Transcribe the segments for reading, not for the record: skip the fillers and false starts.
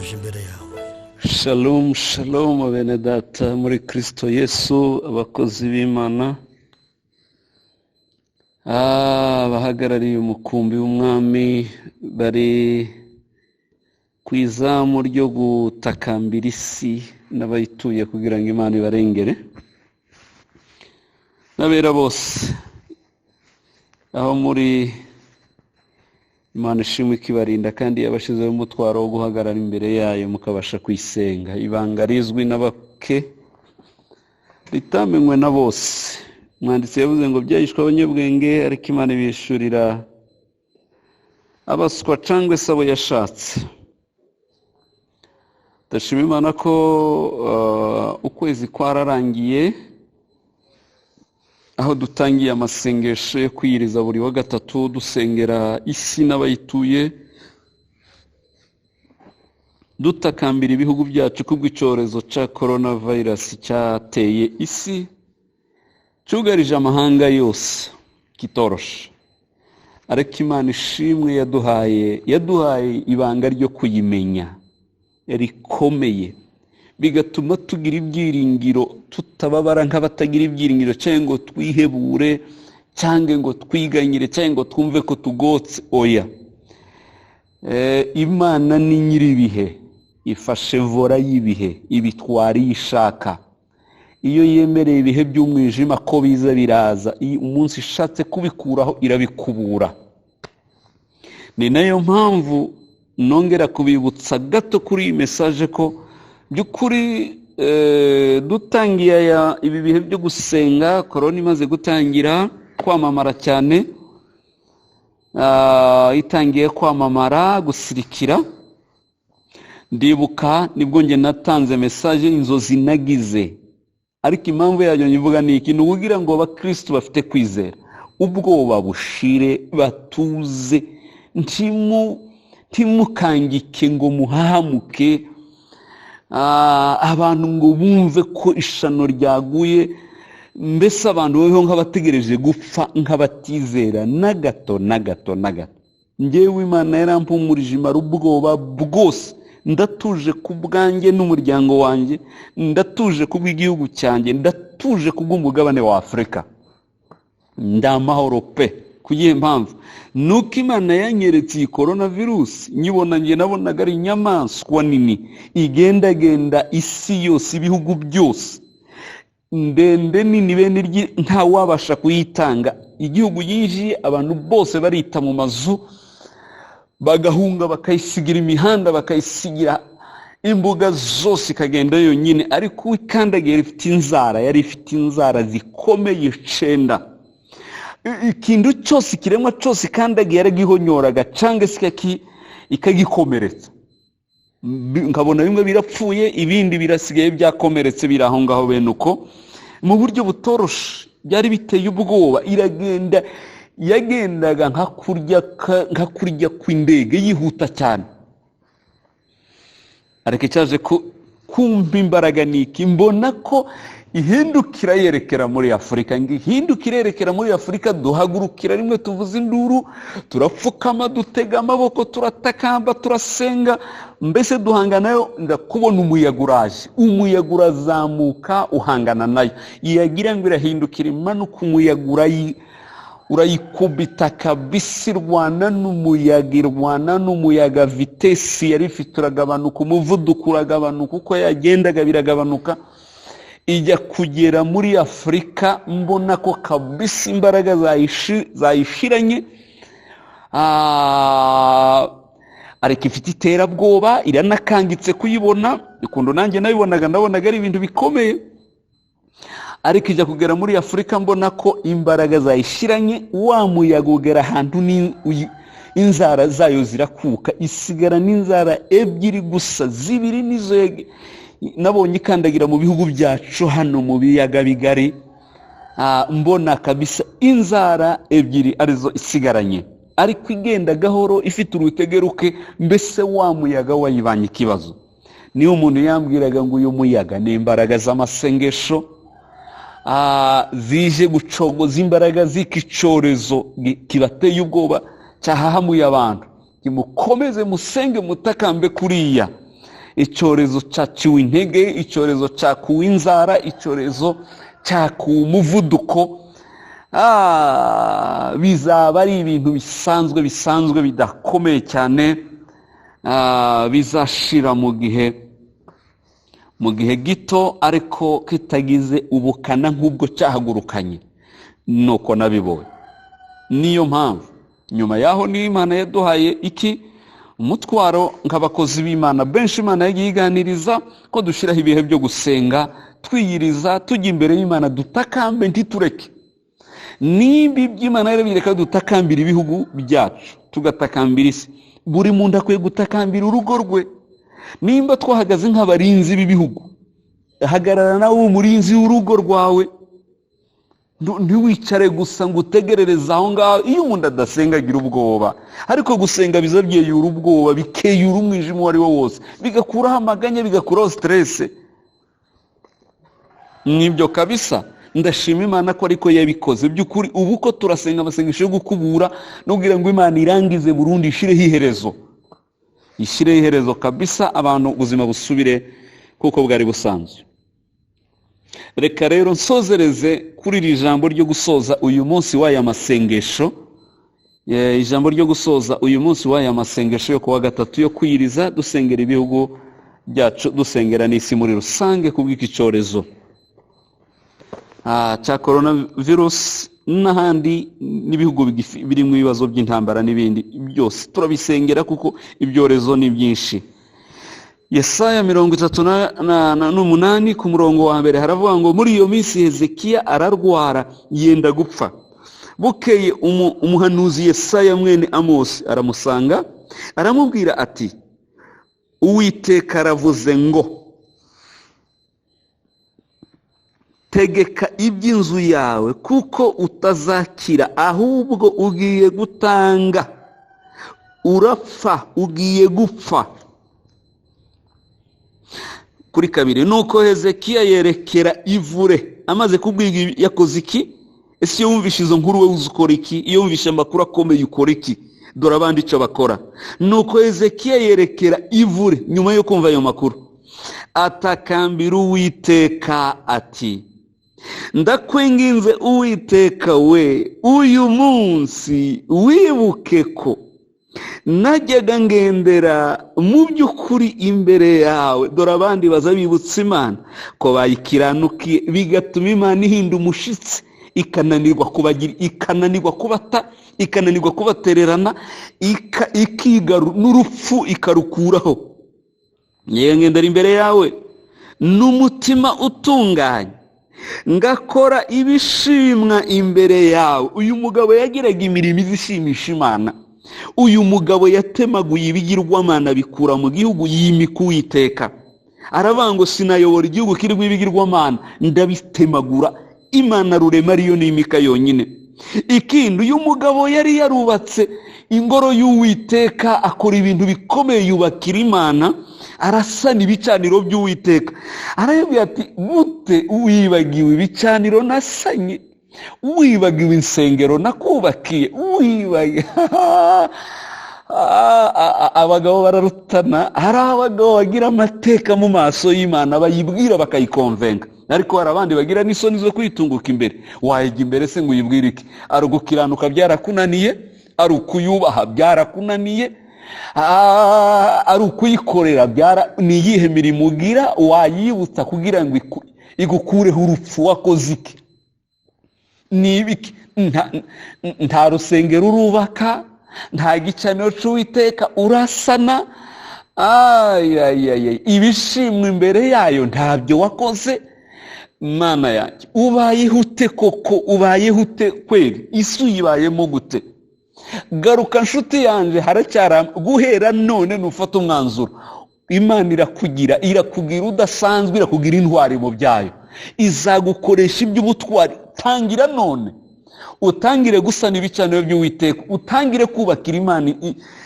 Tuje imbere yawe. Shalom, shalom, bene data muri Kristo Yesu, abakozi b'Imana, abahagarariye umukumbi w'umwami bari ku izamu ryo gutakambira isi n'abayituye kugira ngo Imana ibarengere n'abera bose aho muri. Imana ishimwe ikibarinda kandi yabashyizeho umutwaro wo guhagarara imbere yayo mukabasha kuyisenga. Ibanga rizwi n'abake ritamenywe na bose. Umwanditsi yavuze ngo byahishwe abanyabwenge, ariko Imana ibishurira abaswa cyangwa se abo yashatse. Ndashima Imana ko ukwezi kwararangiye, aho dutangiye amasengesho yo kwiyiriza buri wa gatatu dusengera isi n'abayituye, dutakambira ibihugu byacu kubw'icyorezo cya korona vayirasi cyateye isi, cyugarije amahanga yose, kitoroshe. Ariko Imana ishimwe yaduhaye ibanga ryo kuyimenya rikomeye, bigatuma tugira ibyiringiro, tutababara nk'abatagira ibyiringiro, cyangwa ngo twihebure, cyangwa ngo twiganyire, cyangwa ngo twumve ko tugotse. Oya, Imana ni nyir'ibihe, ifashe vora y'ibihe, ibitwara iyo ishaka. Iyo yemereye ibihe by'umwijima ko biza, biraza. Iyo umunsi ishatse kubikuraho, irabikubura. Ni nayo mpamvu nongera kubibutsa gato kuri iyi message ko by'ukuri dutangiye ibi bihe byo gusenga, korona imaze gutangira kwamamara cyane, itangiye kwamamara gusirikira, ndibuka nibwo njye natanze message, inzozi nagize. Ariko impamvu yayo nyivuga ni iki? Ni ukugira ngo abakristo bafite kwizera ubwoba bushire, batuze, ntimukangike ngo muhahamuke, abantu ngo bumve ko ishano ryaguye. Mbese abantu babeho nk'abategereje gupfa, nk'abatizera na gato na gato na gato. Ngewe Imana yarampumurije, imara ubwoba bwose. Ndatuje ku bwanjye n'umuryango wanjye, ndatuje ku bw'igihugu cyanjye, ndatuje ku bw'umugabane wa Afurika, ndamahoro pe. Ku yihe mpamvu? Nuko Imana yanyeretse iyi korona virusi, nyibona njye nabonaga ari inyamaswa nini igendagenda isi yose, ibihugu byose, ndende nini bene ntawabasha kuyitanga. Igihugu yinjiye, abantu bose barita mu mazu, bagahunga, bakayisigira imihanda, bakayisigira imbuga zose, ikagenda yonyine. Ariko ikandagira ifite inzara, yari ifite inzara zikomeye 9. Ikintu cyose, ikiremwa cyose ikandagiye yaragihonyoraga cyangwa se ikagikomeretsa. Nkabona bimwe birapfuye, ibindi birasigaye byakomeretse, biri aho ngaho bene uko mu buryo butoroshe. Byari biteye ubwoba. Iragenda, yagendaga nka kurya kw'indege, yihuta cyane. Ariko icyaje kumva imbaraga ni iki? Mbona ko ihindukira yerekera muri Afurika. Ngo ihindukire yerekera muri Afurika, duhagurukira rimwe, tuvuza induru, turapfukama, dutega amaboko, turatakamba, turasenga, mbese duhangana nayo. Ndakubona umuyaga uraje, umuyaga urazamuka uhangana nayo. Yagira ngo irahindukira imanuka, umuyaga urayikubita kabisa. Irwana n'umuyaga, irwana n'umuyaga, vitesse yari ifite uragabanuka, umuvuduko uragabanuka, uko yagendaga biragabanuka. Ijya kugera muri Afurika, mbona ko kabisa imbaraga zayishiranye. Ariko ifite iterabwoba, iranakangitse kuyibona. Ukuntu nanjye nabibonaga, ndabonaga ari ibintu bikomeye. Ariko ijya kugera muri Afurika, mbona ko imbaraga zayishiranye, wa muyaga ugera ahantu inzara zayo zirakuka, isigara n'inzara 2 gusa, 2 nizo nabonye ikandagira mu bihugu byacu hano mu biyaga bigari. Mbona kabisa inzara 2 arizo isigaranye, ariko igenda gahoro, ifite urutegeruke. Mbese wa muyaga wayibanye ikibazo. Niyo umuntu yambwiraga ngo uyu muyaga ni imbaraga z'amasengesho, zije gucogoza imbaraga z'iki cyorezo kibateye ubwoba, cyahahamuye abantu. Nimukomeze musenge, mutakambe kuriya. Icyorezo cyaciwe intege, icyorezo cyakuwe inzara, icyorezo cyakuwe umuvuduko. Bizaba ari ibintu bisanzwe bisanzwe bidakomeye cyane, bizashira mu gihe gito, ariko kitagize ubukana nk'ubwo cyahagurukanye. Nuko nabibonye. Niyo mpamvu nyuma yaho niyo Imana yaduhaye iki umutwaro nk'abakozi b'Imana benshi, Imana yagiye iganiriza ko dushyiraho ibihe byo gusenga, twiyiriza, tujya imbere y'Imana, dutakambe ntitureke. Nimba iby'Imana yarabireka dutakambira ibihugu byacu, tugatakambira isi, buri muntu akwiye gutakambira urugo rwe. Nimba twahagaze nk'abarinzi b'ibihugu, hagarara nawe umurinzi w'urugo rwawe. Ntiwicare gusa ngo utegerereze aho ngaho. Iyo umuntu adasenga agira ubwoba, ariko gusenga biza byeyura ubwoba, bikeyura umwijima uwo ari wo wose, bigakuraho amaganya, bigakuraho siterese. Nibyo kabisa, ndashima Imana ko ariko yabikoze by'ukuri. Ubu ko turasenga amasengesho yo gukubura no kugira ngo Imana irangize burundu, ishireho iherezo, ishyireho iherezo kabisa, abantu ubuzima busubire kuko bwari busanzwe. Reka rero nsozereze kuri iri jambo ryo gusoza uyu munsi w'aya masengesho, ijambo ryo gusoza uyu munsi w'aya masengesho yo kuwa gatatu yo kwiyiriza, dusengera ibihugu byacu, dusengera n'isi muri rusange kubw'iki cyorezo cya coronavirus n'ahandi n'ibihugu birimo ibibazo by'intambara n'ibindi byose turabisengera, kuko ibyorezo ni byinshi. Yesaya 38 ku murongo wa mbere haravuga ngo: muri iyo minsi Hezekiya ararwara yenda gupfa. Bukeye umuhanuzi Yesaya mwene Amosi aramusanga, aramubwira ati: Uwiteka aravuze ngo tegeka iby'inzu yawe, kuko utazakira, ahubwo ugiye gutanga, urapfa, ugiye gupfa. Kuri kabiri, nuko Hezekiya yerekera ivure. Amaze kubwiga yakoze iki? Ese iyo wumvishe izo nkuru we uzukora iki? Iyo wumvishe amakuru akomeye ukora iki? Dore abandi icyo bakora. Nuko Hezekiya yerekera ivure nyuma yo kumva ayo makuru, atakambira Uwiteka ati: ndakwinginze Uwiteka we, uyu munsi wibuke ko najyaga ngendera mu by'ukuri imbere yawe. Dore abandi baza bibutsa Imana ko bayikiranukiye, bigatuma Imana ihinda umushitsi, ikananirwa kubagira, ikananirwa kubata, ikananirwa kubatererana, ikigaru n'urupfu ikarukuraho. Ngendera imbere yawe n'umutima utunganye, ngakora ibishimwa imbere yawe. Uyu mugabo yagiraga imirimo izishimisha Imana. Uyu mugabo yatemaguye ibigirwamana bikura mu gihugu, yimika Uwiteka. Aravuga ngo sinayobora igihugu kirimo ibigirwamana, ndabitemagura, Imana rurema ariyo nimika yonyine. Ikindi, uyu mugabo yari yarubatse ingoro y'Uwiteka, akora ibintu bikomeye, yubakira Imana, arasana ibicaniro by'Uwiteka. Arababwira ati: gute wibagiwe ibicaniro nasanye, wibagiwe insengero nakubakiye, wibagiwe. Abagabo bararutana. Hari abagabo bagira amateka mu maso y'Imana, bayibwira bakayikonvenga, ariko hari abandi bagira n'isoni zo kwitunguka imbere. Wayijya imbere se ngo uyibwire iki? Ari ugukiranuka byarakunaniye, ari ukuyubaha byarakunaniye, ari ukuyikorera ni iyihe mirimo ugira wayibutsa kugira ngo igukureho urupfu? Wakoze iki? Ni ibiki? Nta rusengero urubaka, nta gicaniro cy'Uwiteka urasana, ibishimwa imbere yayo ntabyo wakoze. Mana yanjye, ubayeho ute koko? Ubayeho ute kweri? Isi uyibayemo gute? Garuka nshuti yanjye, haracyari guhera none nufata umwanzuro. Imana irakugira, irakugira udasanzwe, irakugira intwari mu byayo, izagukoresha iby'ubutwari. Tangira none, utangire gusana ibicaniro by'Uwiteka, utangire kubakira Imana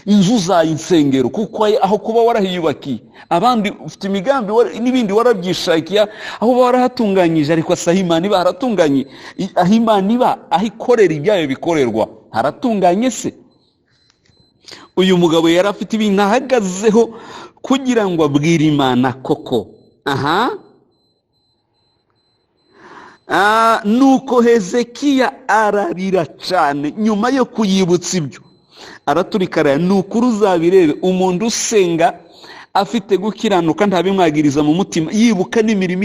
inzu zayo, insengero, kuko aho kuba warahiyubakiye, abandi ufite imigambi n'ibindi warabyishakiye, aho uba warahatunganyije, ariko aho Imana iba haratunganye, aho Imana iba, aho ikorera ibyayo bikorerwa haratunganye se? Uyu mugabo yari afite ibintu ahagazeho Kugira ngo abwire Imana koko. Aha. Nuko Hezekiya ararira cyane nyuma yo kuyibutsa ibyo, araturika. Ni ukuri, uzabirebe, umuntu usenga afite gukiranuka, ntabimwagiriza mu mutima, yibuka n'imirimo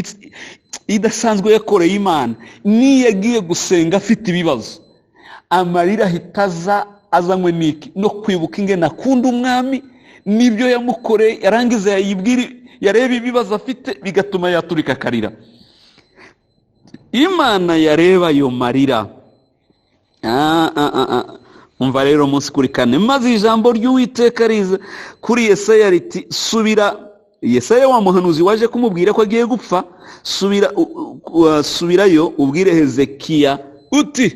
idasanzwe yakoreye Imana, n'iyo agiye gusenga afite ibibazo, amarira ahita aza azanywe n'iki? No kwibuka ingene akunda Umwami n'ibyo yamukoreye. Yarangiza yayibwira, yareba ibibazo afite, bigatuma yaturika akarira. Imana yareba ayo marira. Umva rero, umunsi kuri kane, maze ijambo ry'Uwiteka riza kuri Yesaya riti: "Subira." Yesaya wa muhanuzi waje kumubwira ko agiye gupfa. "Subira, subirayo ubwire Hezekiya uti: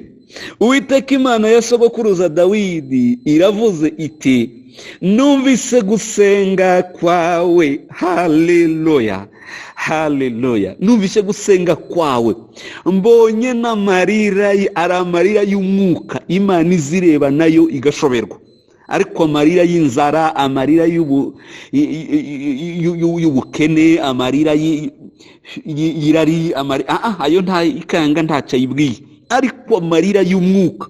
'Uwiteka Imana ya sogokuruza Dawidi iravuze iti: Numvise gusenga kwawe.'" Haleluya, haleluya! "Numvise gusenga kwawe, mbonye n'amarira." Ari amarira y'umwuka Imana izireba nayo igashoberwa, ariko amarira y'inzara, amarira y'ubukene, amarira y'irari, ayo nta ikanga, ntacyo ayibwiye. Ariko amarira y'umwuka,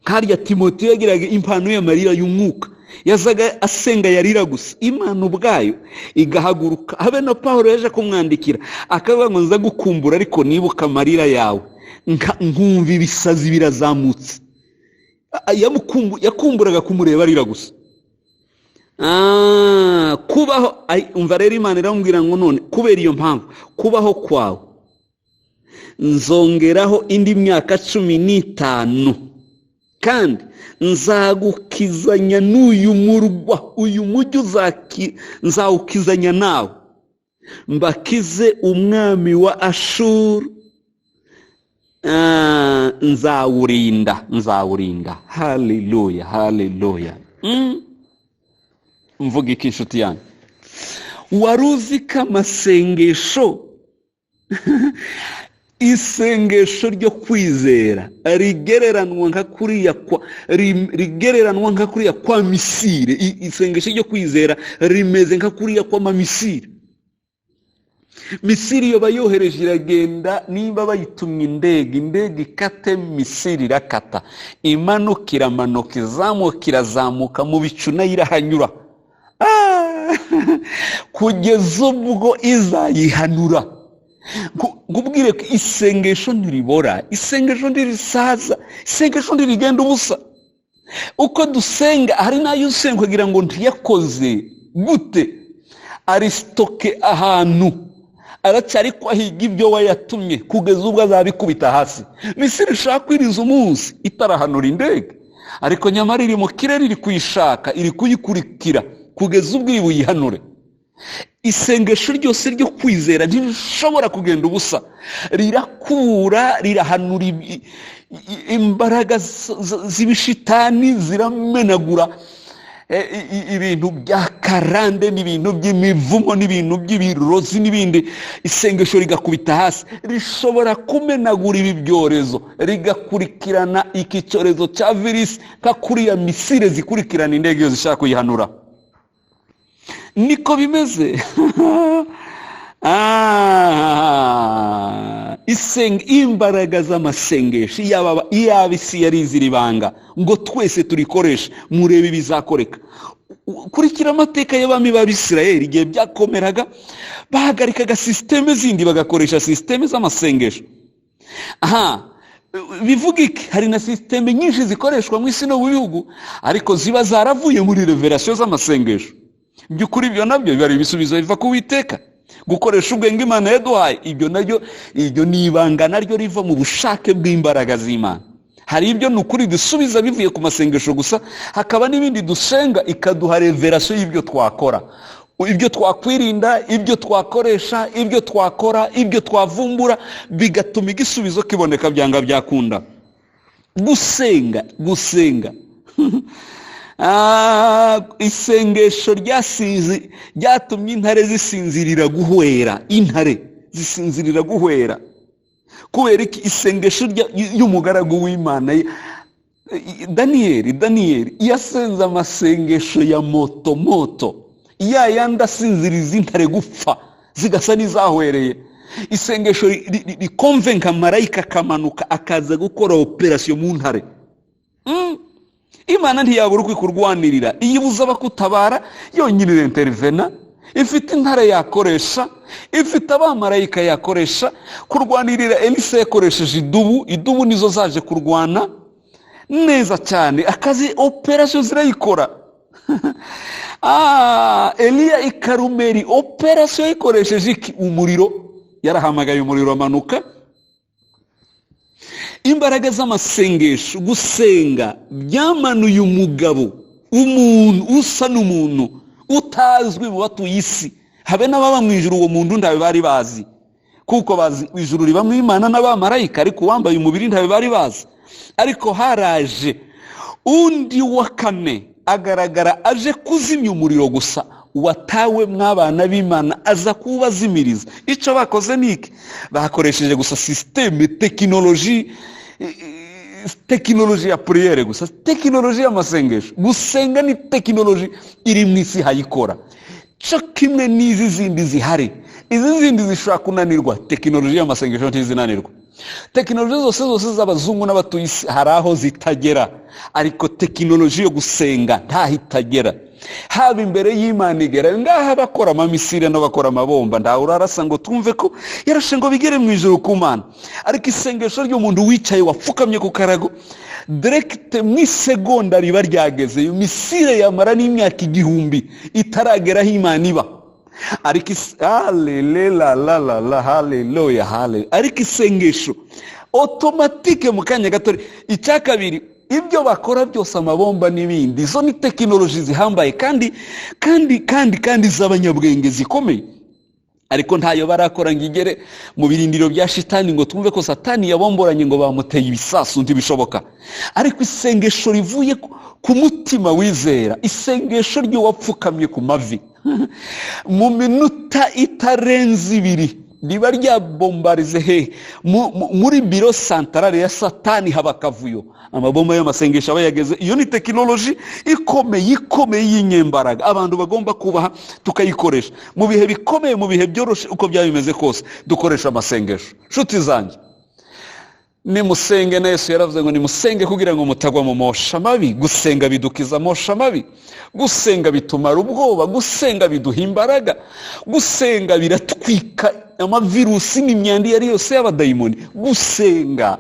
Nkarya Timoteyo yagiraga impano y'amarira y'umwuka, yazaga asenga, yarira gusa, Imana ubwayo igahaguruka. Habe na Paul yaje kumwandikira akavuga ngo: "Nza gukumbura, ariko nibuka amarira yawe, nkumva ibisazi birazamutse." Yakumburaga kumureba arira gusa. Kubaho, umva rero, Imana iramubwira ngo: "None kubera iyo mpamvu, kubaho kwawe nzongeraho indi myaka 15, kandi nzagukizanya n'uyu murwa, uyu mujyi nzawukizanya nawe, mbakize umwami wa Ashuru. Nzawurinda, nzawurinda." Haleluya, haleluya! Mvuga iki, inshuti yanjye? Wari uzi ko amasengesho, isengesho ryo kwizera rigereranwa nka kuriya kwa missile? Isengesho ryo kwizera rimeze nka kuriya kw'amamissile. Missile iyo bayohereje iragenda, niba bayitumye indege, indege ikate, missile irakata, imanuka iramanuka, izamuka irazamuka, mu bicu nayo irahanyura, kugeza ubwo izayihanura. Nkubwire ko isengesho ntiribora, isengesho ntirisaza, isengesho ntirigenda ubusa. Uko dusenga, hari n'ayo usenga kugira ngo ntiyakoze gute, arisitoke ahantu, aracyari ko ahiga ibyo wayatumye kugeza ubwo azabikubita hasi. Missile ishaka kwiriza umunsi itarahanura indege, ariko nyamara iri mu kirere, iri kuyishaka, iri kuyikurikira kugeza ubwo iri buyihanure. Isengesho ryose ryo kwizera ntirishobora kugenda ubusa, rirakura, rirahanura imbaraga z'ibishitani, ziramenagura ibintu bya karande n'ibintu by'imivumo n'ibintu by'ibirozi n'ibindi. Isengesho rigakubita hasi, rishobora kumenagura ibi byorezo, rigakurikirana iki cyorezo cya virisi nka kuriya missile zikurikirana indege iyo zishaka kuyihanura. Niko bimeze. Imbaraga z'amasengesho, iyaba isi yari izira ibanga ngo twese turikoreshe, murebe ibizakoreka. Kurikira amateka y'abami b'Abisirayeli, igihe byakomeraga bahagarikaga système zindi, bagakoresha système z'amasengesho. Aha bivuga iki? Hari na système nyinshi zikoreshwa mu isi no mu bihugu, ariko ziba zaravuye muri révélation z'amasengesho. By'ukuri ibyo nabyo biba ari ibisubizo biva ku Witeka. Gukoresha ubwenge Imana yaduhaye, ibyo nabyo, iryo ni ibanga naryo riva mu bushake bw'imbaraga z'Imana. Hari ibyo ni ukuri dusubiza bivuye ku masengesho gusa, hakaba n'ibindi dusenga ikaduha révélation y'ibyo twakora, ibyo twakwirinda, ibyo twakoresha, ibyo twakora, ibyo twavumbura, bigatuma igisubizo kiboneka byanga byakunda. Gusenga, gusenga, isengesho ryasize ryatumye intare zisinzirira guhwera, intare zisinzirira guhwera. Kubera iki? Isengesho ry'umugaragu w'Imana. Daniyeli yasenze amasengesho ya moto moto, ya yandi asinziriza intare gupfa zigasa n'izahwereye. Isengesho rikonvenka marayika akamanuka akaza gukora operasiyo mu ntare. Imana ntiyabura uko ikurwanirira. Iyo ibuze abakutabara yonyine irintervena. Ifite intare yakoresha, ifite abamarayika yakoresha kurwanirira. Elisa yakoresheje idubu, idubu nizo zaje kurwana neza cyane, akazi operasiyo zirayikora. Eliya i Karumeli operasiyo yayikoresheje iki? Umuriro. Yarahamagaye umuriro amanuka. Imbaraga z'amasengesho, gusenga byamanuye umugabo, umuntu usa n'umuntu utazwi mu batuye isi, habe n'ababa mu ijuru uwo muntu ntawe bari bazi, kuko bazi ijuru ribamo Imana n'abamarayika, ariko uwambaye umubiri ntawe bari bazi. Ariko haraje undi wa kane agaragara aje kuzimya umuriro gusa watawe mw'abana b'Imana, aza kuwubazimiriza. Icyo bakoze ni iki? Bakoresheje gusa système, tekinoloji, tekinoloji ya prière gusa, tekinoloji y'amasengesho. Gusenga ni tekinoloji iri mu isi hayikora, cyo kimwe n'izi zindi zihari. Izi zindi zishobora kunanirwa, tekinoloji y'amasengesho ntizinanirwa. Tekinoloji zose zose z'abazungu n'abatuye isi hari aho zitagera, ariko tekinoloji yo gusenga ntaho itagera. Haba imbere y'Imana igera. Ngaha bakora amamisire n'abakora amabomba, ntawe urarasa ngo twumve ko yarashe ngo bigere mu ijuru ku Mana. Ariko isengesho ry'umuntu wicaye wapfukamye ku karago direct mu isegonda riba ryageze. Iyo misire yamara n'imyaka 1000 itaragera aho Imana iba. Ariko haleluya, haleluya. Ariko isengesho automatique mu kanya gato. Icya kabiri, ibyo bakora byose, amabomba n'ibindi, izo ni tekinoloji zihambaye kandi kandi kandi kandi z'abanyabwenge zikomeye, ariko ntayo barakora ngo igere mu birindiro bya shitani ngo twumve ko Satani yabomboranye ngo bamuteye ibisasu, ntibishoboka. Ariko isengesho rivuye ku mutima wizera, isengesho ry'uwapfukamye ku mavi, mu minota itarenze 2 riba ryabombarize hehe? Muri biro centrale ya Satani haba akavuyo, amabomba y'amasengesho aba yageze. Iyo ni tekinoloji ikomeye ikomeye y'inyembaraga abantu bagomba kubaha, tukayikoresha mu bihe bikomeye, mu bihe byoroshye, uko byaba bimeze kose dukoresha amasengesho. Nshuti zanjye, nimusenge. Na Yesu yaravuze ngo nimusenge kugira ngo mutagwa mu mosha mabi. Gusenga bidukiza amosha mabi, gusenga bitumara ubwoba, gusenga biduha imbaraga, gusenga biratwika amavirusi n'imyanda iyo ari yose y'abadayimoni, gusenga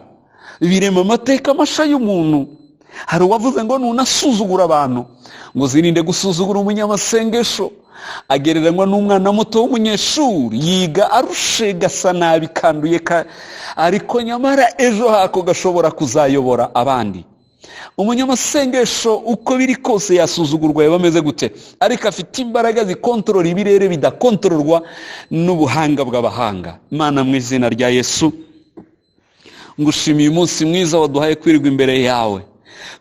birema amateka masha y'umuntu. Hari uwavuze ngo nunasuzugura abantu, ngo zirinde gusuzugura umunyamasengesho, agereranywa n'umwana muto w'umunyeshuri, yiga arushe, gasa nabi, kanduye, ariko nyamara ejo hako gashobora kuzayobora abandi. Umunyamasengesho uko biri kose yasuzugurwa yaba ameze gute, ariko afite imbaraga zikontorora ibirere bidakontororwa n'ubuhanga bw'abahanga. Imana, mu izina rya Yesu, ngushimiye umunsi mwiza waduhaye kwirirwa imbere yawe.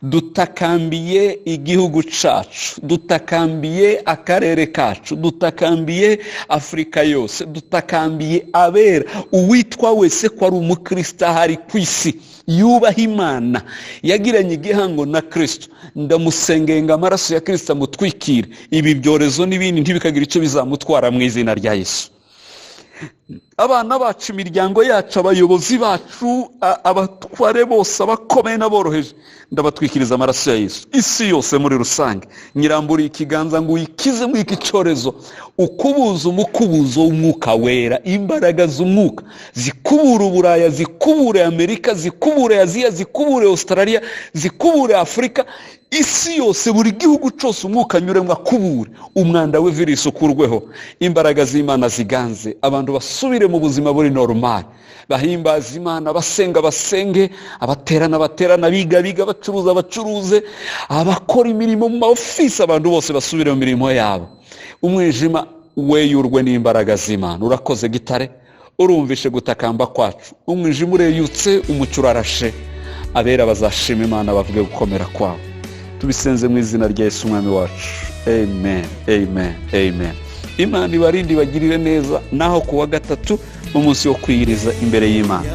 Dutakambiye igihugu cacu, dutakambiye akarere kacu, dutakambiye Afurika yose, dutakambiye abera, uwitwa wese ko ari umukristo ahari ku isi yubaha Imana, yagiranye igihango na Kristo. Ndamusengeye ngo amaraso ya Kristo amutwikire ibi byorezo n'ibindi, ntibikagira icyo bizamutwara mu izina rya Yesu. Abana bacu, imiryango yacu, abayobozi bacu, abatware bose, abakomeye n'aboroheje, ndabatwikiriza amaraso ya Yesu. Isi yose muri rusange nyiramburiye ikiganza ngo uyikize muri iki cyorezo, ukubuza umukubuzo w'umwuka wera, imbaraga z'umwuka zikubura Uburaya, zikubure Amerika, zikubure Aziya, zikubure Australia, zikubure Afurika, isi yose, buri gihugu cyose umwuka anyuremo akubure, umwanda we virusi ukurweho, imbaraga z'Imana ziganze, abantu basubire mu buzima buri normal, bahimbaza Imana, basenga basenge, abaterana baterana, biga biga, bacuruza bacuruze, abakora imirimo mu maofisi, abantu bose basubire mu mirimo yabo, umwijima weyurwe n'imbaraga z'Imana. Urakoze gitare, urumvishe gutakamba kwacu, umwijima ureyutse, umucyo urarashe, abera bazashima Imana bavuge gukomera kwabo. Tubisenze mu izina rya Yesu umwami wacu, amen, amen, amen. Imana ibarinde, ibagirire neza. Naho kuwa gatatu umunsi wo kwiyiriza imbere y'Imana.